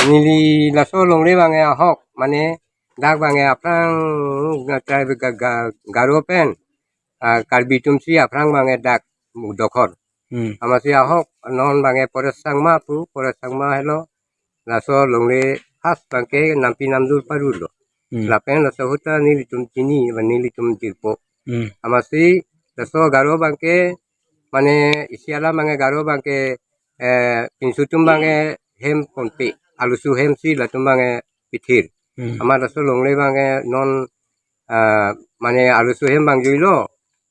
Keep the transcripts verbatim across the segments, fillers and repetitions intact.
Neli laso longle abangke ahok, mane dak abangke aphrang ga-, ga-, ga-, Garo pen, ah, Karbi atumsi aphrang abangke dak dokhor. Hmm. Amatsi ahok non abangke Paresh Changma pu, Paresh Changma helo laso longle first abangke nampi namdur parlo. Hmm. Lapen laso ahut ta nelitum chini, ba nelitum jirpo. Hmm. Amatsi laso Garo abangke, mane isi alam abangke Garo abangke, eh, pinso atum abangke hem ponpe, aluso hemsi latum abangke pithir. Hmm. Amat laso longle abangke non, ah, mane aluso hem abang juilo,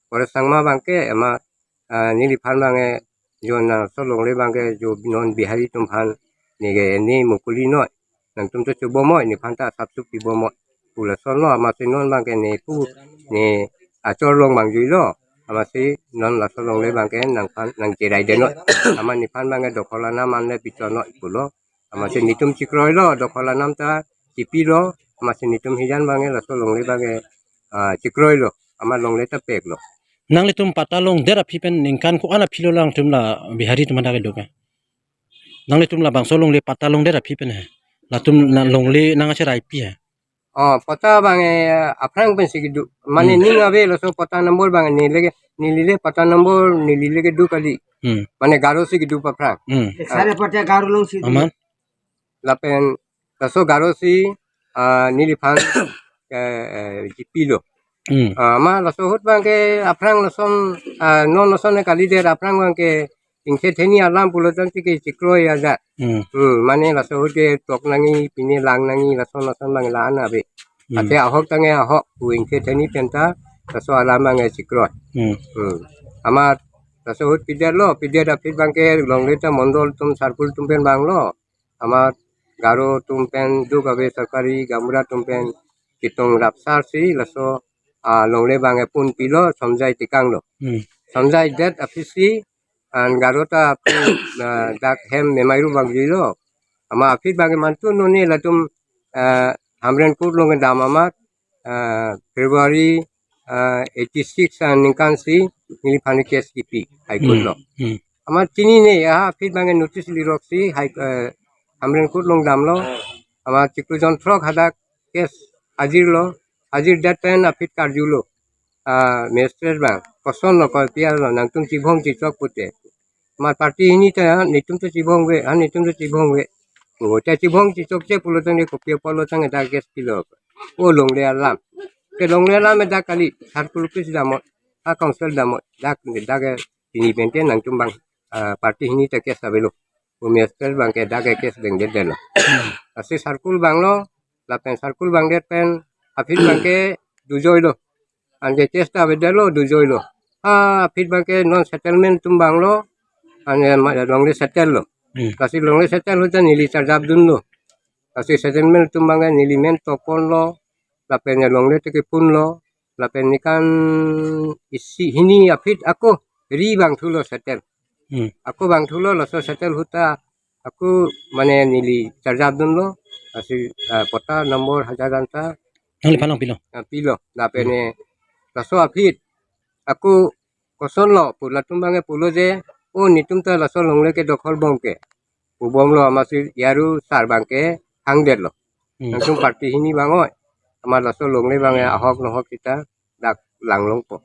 Paresh Changma abangke, amat, ah, neliphan abangke, jo laso longle abangke jo non Bihari atum aphan neke ne mukuli noi, nangtum ta chobom noi, nephan ta asapso pibom noi pu lasonlo, amatsi non abangke ne pu, ne achor along abang juilo, amatsi non laso longle abangke nangphan nangcherai det noi, amat nephan abangke dokhor alam anle pichon noi pulo. Amatsi netum chekroilo, dokhor alam ta chepilo, amatsi netum hijan abangke laso longle abangke, ah, chekroilo, amat longle ta peklo. Nanglitum patta longdet aphi pen ningkan ko-an aphi lo nangtum la Bihari atum aphan dak kedo ke? Nanglitum labangso longle patta longdet aphi pen he. Latum na longle nangcheraipi he. Oh, patta abangke aphrang pensi kedo. Mane Hmm. ning ave laso patta number abang neli ke, neli le patta number neli le kedo kali. Hmm. Mane Garosi kedo aphrang. Hmm. Sare patta Garo alongsi. Amat? Lapen laso Garosi, ah, neliphan, eh, eh, chepilo. Hmm. Ah, amat laso ahut abangke aphrang lason, ah, non lason kalidet, aphrang abangke ingkhe theni alam pulo tangte ke chekroi aja. Hmm. Hmm, mane laso ahut ke tok nangji, pine lang nangji, lason lason abang la-an ave. Hmm. Athe ahok tangte ahok pu ingkhe theni pen ta laso alam abangke chekroi. Hmm. Hmm. Amat laso ahut pidetlo, pidet aphi abangke longle ta mondol atum, circle atum pen vanglo. Amat Garo atum pen duk ave, sorkari gaonbura atum pen kitung rapsarsi laso, ah, longle abangke pon pilo, Somjai tekanglo. Hmm. Somjai det aphisi, an Garo ta pu, ah, dak hem memairu abang juilo. Amat aphi abangke mantu none latum, ah, Hamren Court along kedam amat, ah, February, ah, eighty six aningkansi neliphan case kipi High Court Hmm. lo. Hmm. Amat chinine, ah, aphi abangke notice liroksi High, eh, Hamren Court along damlo. Amat chiklo jon throk hadak case ajirlo. Ajir det pen aphi karjulo, ah, magistrate abang, kosonlo, kopi-arlo, nangtum chibong chichok pute. Amat party hini ta, ha, netum ta chibong ave, ha, netum ta chibong ave. O, ta chibong chichokche pulo tangte kopi apotlo tangte dak case pilo. O, longle alam. Te longle alam dak kali, circle office damlo, ha, council damlo, dak, dak, eh, pini pen te nangtum abang, ah, party hini ta case avelo. O, magistrate abangke dak case dengdetlo. Lasi circle vanglo, lapen circle vangdet pen aphi abangke dujoilo. Anke case ta avedetlo, dujoilo. Ah, aphi abangke non settlement atum vanglo, ane ma-, longle settle lo. Hmm. Lasi longle settle ahut ta neli charjap dunlo. Lasi settlement atum abangke neli men toponlo, lapen longle ta keponlo, lapen ningkan isi hini aphi ako ri vangthulo settle. Hmm. Ako vangthulo, laso settle ahut ta ako mane neli charjap dunlo, lasi, ah, patta number hajar anta. Nangliphan nangpilo? Ah, pilo. Lapen Hmm. eh, laso aphi ako kosonlo pu latum abangke pulo je, o, netum ta laso longle ke dokhor bomke pu bomlo, amatsi Yaru sar abangke hangdetlo. Hmm. Nangtum party hini vang oi. Amat laso longle abangke ahok nohok sita dak langlongpo,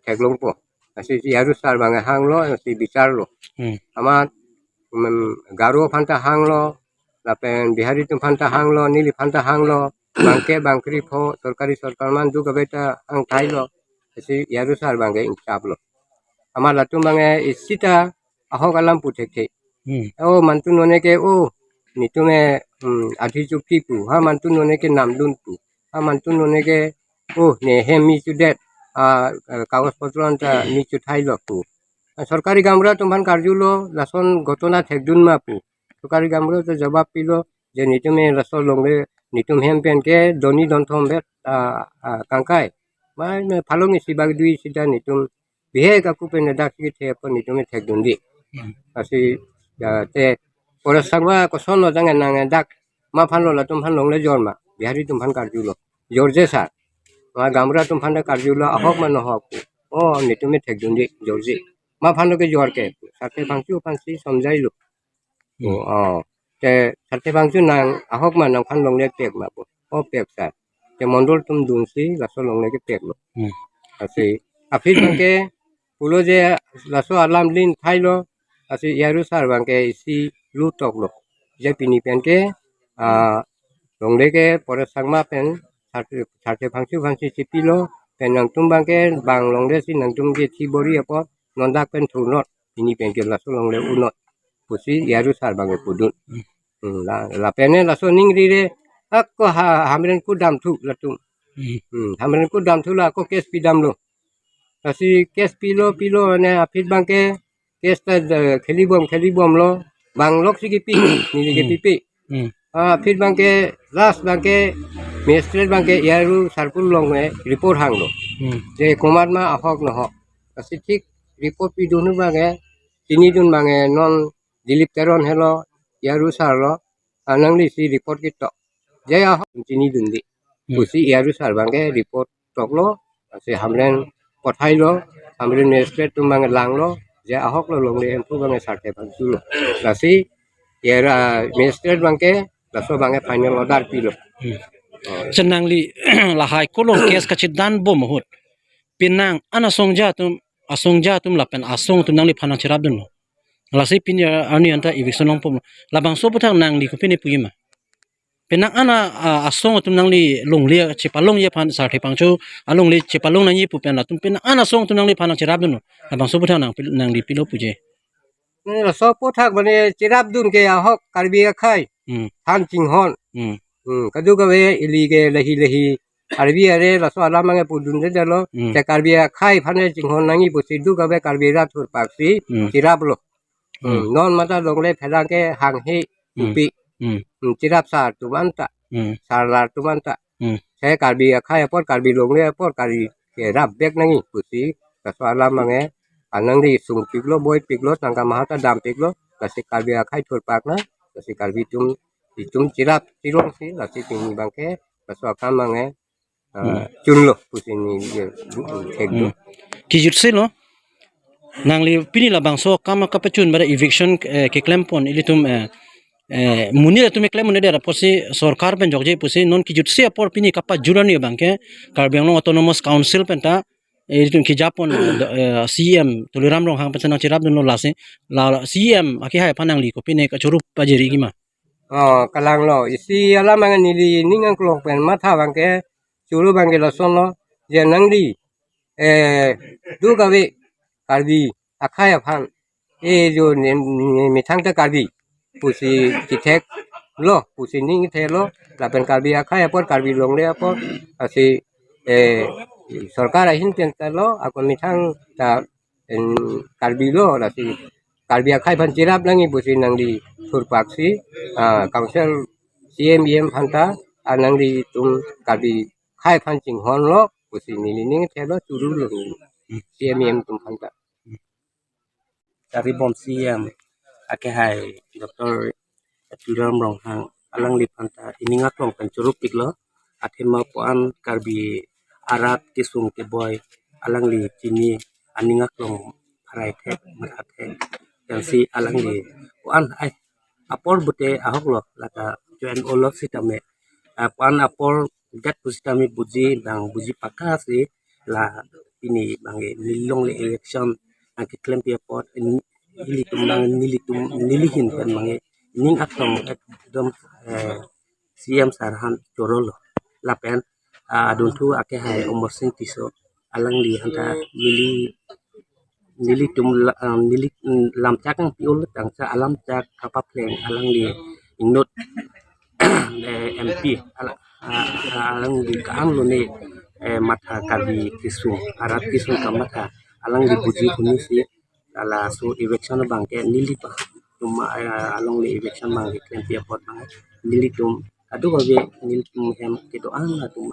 theklongpo. Lasi Yaru sar abangke hanglo, lasi bicharlo. Hmm. Amat, mm, Garo aphan ta hanglo, lapen Bihari atum aphan ta hanglo, neliphan ta hanglo, bangke bangkri pho, sorkari sorkar man duk ave ta hangthailo. Lasi Yaru sar abangke ingchaplo. Amat latum abangke isi ta ahok alam pu thekthe. Hmm. O, mantu none ke, o, netum eh, hmm, adhi chukti pu. Ha, mantu none ke namdun pu. Ha, mantu none ke, o, ne hem mi chudet. Ah, eh, kagos potro anta mi chuthailo pu. Ah, sorkari gaonbura atum aphan karjulo, lason ghotona thekdun ma pu. Sorkari gaonbura ta jawab pilo, je netum eh laso longle, netum hem pen ke doni donthom vet, ah, ah, kangkai. Mai, mai phalong isi bak dui sita netum bihek ako pen dak si kethe apot netum thekdunde. Hmm. Lasi, ya, te, Paresh Changma kosonlo tangte nang dak, ma aphanlo latum aphan longle jor ma, Bihari atum aphan karjulo. Jorje sar. Ma gaonbura atum aphan ta karjulo, ahok ma nohok. O, netum thekdunde, jorje. Ma aphanlo kejor ke, sar te bangchu aphansi somjailo. Hmm. O, o. Te Sarthe Phangcho nang ahok ma nangphan longle pek ma pu. O pek sir. Te mondol atum dunsi laso longle kepek lo. Hmm. Lasi aphi abangke pulo je laso alam lin thailo, lasi A R O sir abangke isi lu toklo. Je pini pen ke, ah, longle ke Paresh Chakma pen Sarthe, Sarthe Phangcho aphansi chipilo, pen nangtum abangke bang longle si nangtum ke thi bor-i apot non dak pen thunot, pini pen ke laso longle unot pusi A R O sir abangke pudun. Hmm, la, lapen ne laso ningri re, ako ha, Hamren kedam thu latum. Hmm. Hmm, Hamren kedam thu la ako case pidamlo. Lasi case pilo, pilo, ne aphi abangke case ta, eh, kheli bom, kheli bomlo. Bang lok si kipi, neli ke Hmm. pipi. Hmm. Ah, aphi abangke, last abangke, magistrate abangke, A R O sir pu longle report hanglo. Hmm. Je komat ma ahok nohok. Lasi thik report pidun abangke, chinidun abangke non Dilip Teron helo, A R O sir lo, anang di si report ketok. Je ahok chinidunde. Hmm. Pusi A R O sir abangke report toklo, lasi Hamren pathailo, Hamren magistrate atum abangke langlo, je ahok lo longle hemphu abangke Sarthe Phangcho lo. Lasi A R O, ah, magistrate abangke, laso abangke final order pilo. Hmm. Oh. Sir nangli lahai kolong case kachedan bom ahut, penang an asongja atum, asongja atum lapen asong atum nangliphan nangcherapdunlo. Lasi pini arni anta eviction longpo. Labangso aputhak nangli kopine puji ma? Penang an a, a, asong atum nangli longle chepalongji aphan, Sarthe Phangcho alongle chepalong nangji pu pen latum penang an asong atum nangliphan nangcherapdunlo. Labangso aputhak nang, nangli pilo puji? Hmm, laso aputhak mane cherapdun ke ahok Karbi akhei. Hmm. Than chinghon. Hmm. Hmm, kadokave ili ke lahi lahi Karbi are laso alam abangke pudundedetlo. Hmm. Te Karbi akhei aphan chinghon nangji pusi dokave Karbi rat thurpaksi Hmm. cheraplo. Hmm. Hmm, non mata longle pherang ke hanghe Hmm. upi. Hmm. Hmm, cherap sar atum anta. Hmm. Sarlar atum anta. Hmm. Te Karbi akhei apor, Karbi longle apor, Karbi ke rapbek nangji pusi laso alam abangke anang di sungpiklo, boipiklo, tangka maha ta dampiklo, lasi Karbi akhei thurpak na, lasi Karbi atum, itum cherap cherongsi, lasi pini abangke laso akam abangke, ah, Hmm. chunlo pusi neli, eh, bu-, thekdun. Hmm. Kejutsi lo, nangli pini labangso akam kapachun bada eviction, eh, keklempon ilitum, eh, eh, monit atum keklem un-edet apotsi sorkar pen jokje pusi non kejutsi apor pini kapajut arni abangke Karbi Anglong Autonomous Council penta, eh, ilitum kejapon, eh, C E M Tuliram Ronghang pensi nangcherapdunlo, lasi la C E M akehai aphan nangli kopine kachirup pajirji ma? Oh, kalanglo. Isi alam abangke neli ning angklong pen matha abangke choro abangke lasonlo. Je nangli, eh, dokave Karbi akhei aphan, eh, jo ne, ne, methang ta Karbi pusi chetheklo, pusi ning thelo, lapen Karbi akhei apor, Karbi longle apor, lasi, eh, sorkar ahin pen ta lo, ako methang ta en Karbi lo, lasi Karbi akhei aphan cherap nangji pusi nangli thurpaksi, ah, council C E M, E M aphan ta, ah, nanglitum Karbi akhei aphan chinghonlo pusi neli ning thelo, choro lo neli C E M, E M atum aphan ta. Karbi bom C E M akehai Doctor Tuliram Ronghang alangliphan ta ining aklong pen choro piklo, athema puan Karbi arat kesung keboi alangli chini aning aklong pharai thek, matha thek. Pensi alangli puan ai apor pute ahoklo, lata join olo sitame, ah, puan apor det pusitame buji, bang buji pakka si la pini abangke neli longle election nangkeklempi apot, n-, ilitum abang nelitum neli ahin pen abangke ning aklong ekdom, eh, C E M sir aphan chorolo. Lapen, ah, adunthu akehai Amarsing Tisso alangliphan ta neli, nelitum la-, ah, neli, mm, lamchak nangpi-ol tangte alamchak kapaphleng alangli inut, eh, M P ala-, ah, ah, alangli ka-an lone, eh, matha Karbi kesung, arat kesung kamatha alangli buji hunisi, lalaso eviction abangke neli pa, tuma, eh, alongle eviction abangke klempi apot abang nelitum kadokave nelitum hem kedo-an atum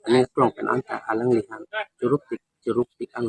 aning aklong pen anta alangliphan choro pik, choro pik an.